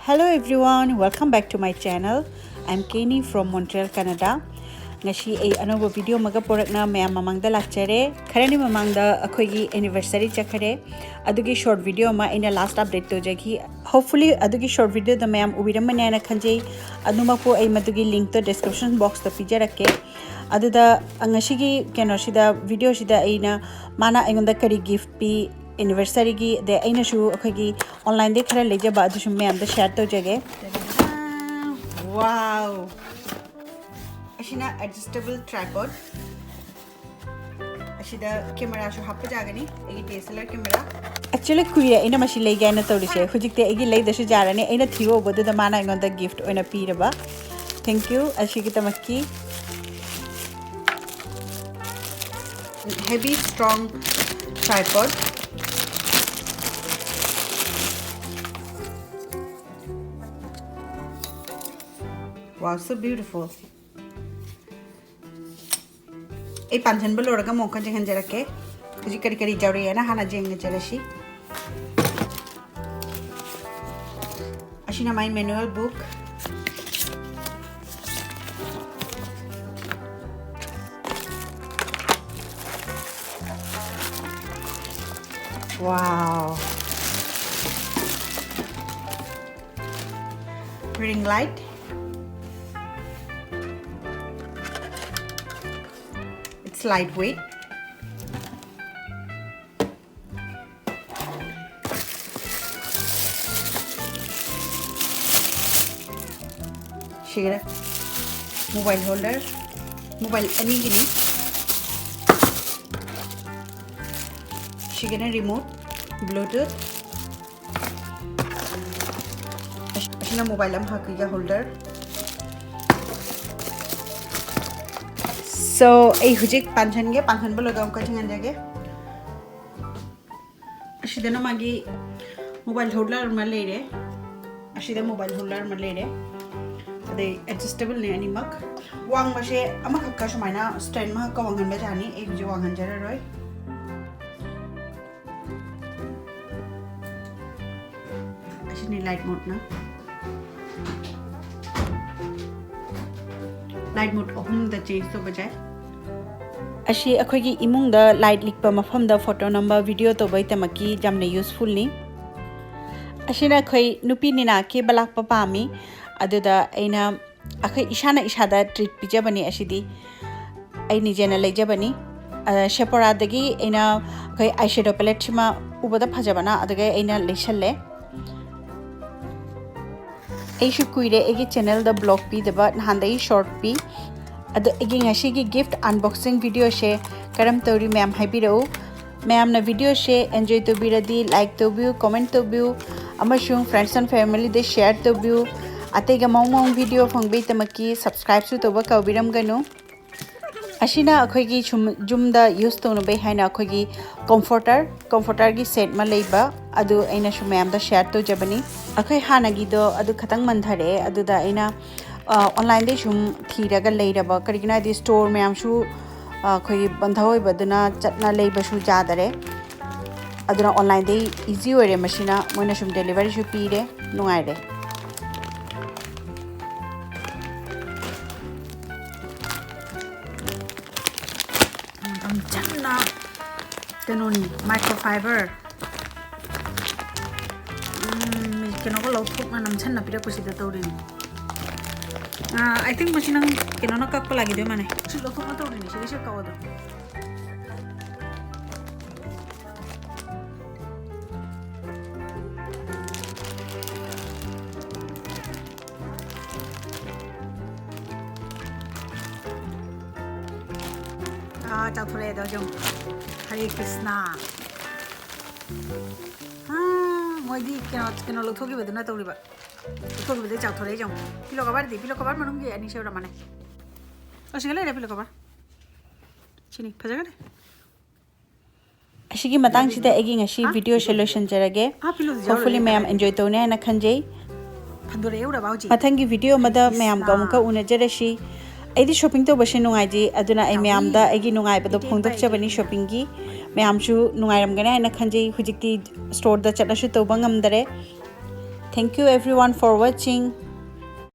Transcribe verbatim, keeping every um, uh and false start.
Hello everyone, welcome back to my channel. I'm Keni from Montreal, Canada. ꯉꯁꯤ ꯑꯩ ꯑꯅꯧꯕ video ꯑꯃꯒ ꯄꯨꯔꯛꯅ ꯃꯌꯥꯝ ꯃꯃꯥꯡꯗ ꯂꯥꯛꯆꯔꯦ꯫ ꯈꯔꯅꯤ ꯃꯃꯥꯡꯗ ꯑꯩꯈꯣꯏꯒꯤ ꯑꯦꯅꯤꯚꯔꯁꯔꯤ ꯆꯠꯈ꯭ꯔꯦ꯫ ꯑꯗꯨꯒꯤ ꯁꯣꯔꯠ ꯚꯤꯗꯤꯑꯣ ꯑꯃ ꯑꯩꯅ ꯂꯥꯁ ꯑꯞꯗꯦꯠ ꯇꯧꯖꯈꯤ꯫ Hopefully ꯑꯗꯨꯒꯤ ꯁꯣꯔꯠ ꯚꯤꯗꯤꯑꯣꯗ ꯃꯌꯥꯝ ꯎꯕꯤꯔꯝꯃꯅꯤ ꯍꯥꯏꯅ ꯈꯟꯖꯩ꯫ ꯑꯗꯨꯃꯛꯄꯨ ꯑꯩ ꯃꯗꯨꯒꯤ ꯂꯤꯡꯛꯇꯣ ꯗꯤꯁꯀ꯭ꯔꯤꯞꯁꯟ ꯕꯣꯛꯁꯇ ꯄꯤꯖꯔꯛꯀꯦ꯫ ꯑꯗꯨꯗ ꯉꯁꯤꯒꯤ ꯀꯩꯅꯣꯁꯤꯗ, ꯚꯤꯗꯤꯑꯣꯁꯤꯗ ꯑꯩꯅ, ꯃꯥꯅ ꯑꯩꯉꯣꯟꯗ ꯀꯔꯤ ꯒꯤꯐ ꯄꯤ ꯑꯦꯅꯤꯚꯔꯁꯔꯤꯒꯤ, ꯑꯗꯩ ꯑꯩꯅꯁꯨ ꯑꯩꯈꯣꯏꯒꯤ ꯑꯣꯟꯂꯥꯏꯟꯗꯒꯤ ꯈꯔ ꯂꯩꯖꯕ ꯑꯗꯨꯁꯨ ꯃꯌꯥꯝꯗ ꯁꯤꯌꯔ ꯇꯧꯖꯒꯦ꯫ ꯋꯥꯎ! ꯑꯁꯤꯅ ꯑꯦꯗꯖꯁꯇꯦꯕꯜ ꯇ꯭ꯔꯥꯏꯄꯣꯗ꯫ ꯑꯁꯤꯗ ꯀꯦꯃꯦꯔꯥꯁꯨ ꯍꯥꯞꯄ ꯌꯥꯒꯅꯤ, ꯑꯩꯒꯤ D S L R camera. Actually ꯀꯨꯏꯔꯦ ꯑꯩꯅ ꯃꯁꯤ ꯂꯩꯒꯦ ꯍꯥꯏꯅ ꯇꯧꯔꯤꯁꯦ꯫ ꯍꯧꯖꯤꯛꯇꯤ ꯑꯩꯒꯤ ꯂꯩꯗꯁꯨ ꯌꯥꯔꯅꯤ꯫ ꯑꯩꯅ ꯊꯤꯕ ꯎꯕꯗꯨꯗ ꯃꯥꯅ ꯑꯩꯉꯣꯟꯗ ꯒꯤꯐ ꯑꯣꯏꯅ ꯄꯤꯔꯕ꯫ Thank you ꯑꯁꯤꯒꯤꯗꯃꯛꯀꯤ꯫ Heavy strong tripod. Wow, so beautiful. ꯑꯩ ꯄꯥꯟꯁꯤꯟꯕ ꯂꯣꯏꯔꯒ ꯑꯃꯨꯛ ꯑꯃꯨꯛꯀ ꯌꯦꯡꯍꯟꯖꯔꯛꯀꯦ꯫ ꯍꯧꯖꯤꯛ ꯀꯔꯤ ꯀꯔꯤ ꯌꯥꯎꯔꯛꯑꯦꯅ ꯍꯥꯟꯅ ꯌꯦꯡꯉꯖꯔꯁꯤ꯫ ꯑꯁꯤꯅ my manual book꯫ Wow. Ring light. It's lightweight. ꯁꯤꯒꯅ mobile holder, mobile ꯑꯅꯤꯒꯤꯅꯤ꯫ ꯁꯤꯒꯅ remote, Bluetooth꯫ ꯑꯁꯤꯅ mobile ꯑꯃ ꯍꯥꯞꯄꯤꯒ holder꯫ So ꯑꯩ ꯍꯧꯖꯤꯛ ꯄꯥꯟꯁꯟꯒꯦ, ꯄꯥꯟꯁꯟꯕ ꯂꯣꯏꯔꯒ ꯑꯃꯨꯛꯀ ꯆꯤꯡꯍꯟꯖꯒꯦ꯫ ꯑꯁꯤꯗꯅ ꯃꯥꯒꯤ mobile holder ꯑꯃ ꯂꯩꯔꯦ꯫ ꯑꯁꯤꯗ mobile holder ꯑꯃ ꯂꯩꯔꯦ꯫ ꯑꯗꯩ adjustable ꯅꯦ ꯑꯅꯤꯃꯛ꯫ ꯋꯥꯡꯕꯁꯦ ꯑꯃꯈꯛꯀ ꯁꯨꯃꯥꯏꯅ stand ꯑꯃꯈꯛꯀ ꯋꯥꯡꯍꯟꯕ ꯌꯥꯅꯤ꯫ ꯑꯩ ꯍꯧꯖꯤꯛ ꯋꯥꯡꯍꯟꯖꯔꯔꯣꯏ꯫ ꯑꯁꯤꯅꯤ light mode ꯅ꯫ Light mode ꯑꯍꯨꯝꯗ change ꯇꯧꯕ ꯌꯥꯏ꯫ ꯑꯁꯤ ꯑꯩꯈꯣꯏꯒꯤ ꯏꯃꯨꯡꯗ light ꯂꯤꯛꯄ ꯃꯐꯝꯗ photo ꯅꯝꯕ video ꯇꯧꯕꯒꯤꯗꯃꯛꯀꯤ ꯌꯥꯝꯅ usefulꯅꯤ꯫ ꯑꯁꯤꯅ ꯑꯩꯈꯣꯏ ꯅꯨꯄꯤꯅꯤꯅ ꯀꯦꯕ ꯂꯥꯛꯄ ꯄꯥꯝꯃꯤ꯫ ꯑꯗꯨꯗ ꯑꯩꯅ ꯑꯩꯈꯣꯏ ꯏꯁꯥꯅ ꯏꯁꯥꯗ treat ꯄꯤꯖꯕꯅꯤ ꯑꯁꯤꯗꯤ꯫ ꯑꯩ ꯅꯤꯖꯦꯅ ꯂꯩꯖꯕꯅꯤ꯫ ꯑ, Sephoraꯗꯒꯤ ꯑꯩꯅ ꯑꯩꯈꯣꯏ eyeshadow paletteꯁꯤꯃ ꯎꯕꯗ ꯐꯖꯕꯅ ꯑꯗꯨꯒ ꯑꯩꯅ ꯂꯩꯁꯜꯂꯦ꯫ ꯑꯩꯁꯨ ꯀꯨꯏꯔꯦ ꯑꯩꯒꯤ channelꯗ vlog ꯄꯤꯗꯕ, ꯅꯍꯥꯟꯗꯒꯤ short ꯄꯤ꯫ ꯑꯗꯣ ꯑꯩꯒꯤ ꯉꯁꯤꯒꯤ gift unboxing videoꯁꯦ ꯀꯔꯝ ꯇꯧꯔꯤ ꯃꯌꯥꯝ ꯍꯥꯏꯕꯤꯔꯛꯎ꯫ ꯃꯌꯥꯝꯅ videoꯁꯦ enjoy ꯇꯧꯕꯤꯔꯗꯤ like ꯇꯧꯕꯤꯌꯨ, comment ꯇꯧꯕꯤꯌꯨ, ꯑꯃꯁꯨꯡ friends and familyꯗ share ꯇꯧꯕꯤꯌꯨ꯫ ꯑꯇꯩꯒ ꯃꯑꯣꯡ ꯃꯑꯣꯡ video ꯐꯪꯕꯒꯤꯗꯃꯛꯀꯤ subscribeꯁꯨ ꯇꯧꯕ ꯀꯥꯎꯕꯤꯔꯝꯒꯅꯨ꯫ ꯑꯁꯤꯅ ꯑꯩꯈꯣꯏꯒꯤ ꯁꯨꯝ ꯌꯨꯝꯗ use ꯇꯧꯅꯕꯩ ꯍꯥꯏꯅ ꯑꯩꯈꯣꯏꯒꯤ comforter, comforterꯒꯤ set ꯑꯃ ꯂꯩꯕ, ꯑꯗꯨ ꯑꯩꯅꯁꯨ ꯃꯌꯥꯝꯗ share ꯇꯧꯖꯕꯅꯤ꯫ ꯑꯩꯈꯣꯏ ꯍꯥꯟꯅꯒꯤꯗꯣ ꯑꯗꯨ ꯈꯇꯪ ꯃꯟꯊꯔꯛꯑꯦ, ꯑꯗꯨꯗ ꯑꯩꯅ, ꯑ, onlineꯗꯩ ꯁꯨꯝ ꯊꯤꯔꯒ ꯂꯩꯔꯕ, ꯀꯔꯤꯒꯤꯅꯣ ꯍꯥꯏꯗꯤ store ꯃꯌꯥꯝꯁꯨ, ꯑ, ꯑꯩꯈꯣꯏꯒꯤ ꯕꯟꯙ ꯑꯣꯏꯕꯗꯨꯅ ꯆꯠꯅ ꯂꯩꯕꯁꯨ ꯌꯥꯗꯔꯦ꯫ ꯑꯗꯨꯅ onlineꯗꯩ easy ꯑꯣꯏꯔꯦ ꯃꯁꯤꯅ, ꯃꯣꯏꯅ ꯁꯨꯝ deliveryꯁꯨ ꯄꯤꯔꯦ, ꯅꯨꯡꯉꯥꯏꯔꯦ꯫ ꯌꯥꯝ ꯆꯝꯅ ꯀꯩꯅꯣꯅꯤ, microfiber꯫ ꯎꯝ, ꯀꯩꯅꯣꯒ ꯂꯧꯊꯣꯛꯅ ꯅꯝꯁꯟꯅ ꯄꯤꯔꯛꯄꯁꯤꯗ ꯇꯧꯔꯤꯅꯤ꯫ ꯑꯥ, I think ꯃꯁꯤ ꯅꯪ ꯀꯩꯅꯣꯅ ꯀꯛꯄ ꯂꯥꯛꯈꯤꯗꯣꯏ ꯃꯥꯅꯦ꯫ ꯁꯤ ꯂꯧꯊꯣꯛꯅ ꯇꯧꯔꯤꯅꯤ, ꯁꯤꯗ ꯁꯤ ꯀꯛꯑꯣ ꯑꯗꯨꯝ꯫ ꯑꯥ, ꯆꯥꯎꯊꯣꯔꯛꯑꯦ ꯑꯗꯣ ꯌꯦꯡꯉꯨ꯫ ꯍꯔꯦ ꯀ꯭ꯔꯤꯁꯅ꯫ ꯑꯥ, ꯃꯣꯏꯗꯤ ꯀꯩꯅꯣ, ꯀꯩꯅꯣ ꯂꯧꯊꯣꯛꯈꯤꯕꯗꯨꯅ ꯇꯧꯔꯤꯕ꯫ ꯂꯧꯊꯣꯛꯈꯤꯕꯗꯩ ꯆꯥꯎꯊꯣꯔꯛꯑꯦ ꯌꯦꯡꯉꯨ꯫ Pillow cover ꯗꯤ, pillow cover ꯃꯅꯨꯡꯒꯤ ꯑꯅꯤ ꯁꯦ ꯑꯣꯏꯔꯝꯃꯅꯤ꯫ ꯑꯣ, ꯁꯤꯒ ꯂꯩꯔꯦ pillow cover꯫ ꯁꯤꯅꯤ, ꯐꯖꯒꯅꯤ꯫ ꯑꯁꯤꯒꯤ ꯃꯇꯥꯡꯁꯤꯗ ꯑꯩꯒꯤ ꯉꯁꯤ videoꯁꯦ ꯂꯣꯏꯁꯤꯟꯖꯔꯒꯦ꯫ ꯑꯥ, pillow ꯗꯤ ꯌꯥꯎꯔꯦ, hopefully ꯃꯌꯥꯝ ꯐꯖꯔꯦ꯫ Enjoy ꯇꯧꯅꯤ ꯍꯥꯏꯅ ꯈꯟꯖꯩ꯫ ꯐꯟꯗꯣꯔꯛꯑꯦ, ꯎꯔꯕ ꯍꯧꯖꯤꯛ? ꯃꯊꯪꯒꯤ video ꯑꯃꯗ ꯃꯌꯥꯝꯒ ꯑꯃꯨꯛꯀ ꯎꯅꯖꯔꯁꯤ꯫ ꯑꯩꯗꯤ shopping ꯇꯧꯕꯁꯦ ꯅꯨꯡꯉꯥꯏꯖꯩ, ꯑꯗꯨꯅ ꯑꯩ ꯃꯌꯥꯝꯗ ꯑꯩꯒꯤ ꯅꯨꯡꯉꯥꯏꯕꯗꯣ ꯐꯣꯡꯗꯣꯛꯆꯕꯅꯤ shoppingꯒꯤ꯫ ꯃꯌꯥꯝꯁꯨ ꯅꯨꯡꯉꯥꯏꯔꯝꯒꯅꯤ ꯍꯥꯏꯅ ꯈꯟꯖꯩ꯫ ꯍꯧꯖꯤꯛꯇꯤ storeꯗ ꯆꯠꯂꯁꯨ ꯇꯧꯕ ꯉꯝꯗꯔꯦ꯫ Thank you everyone for watching.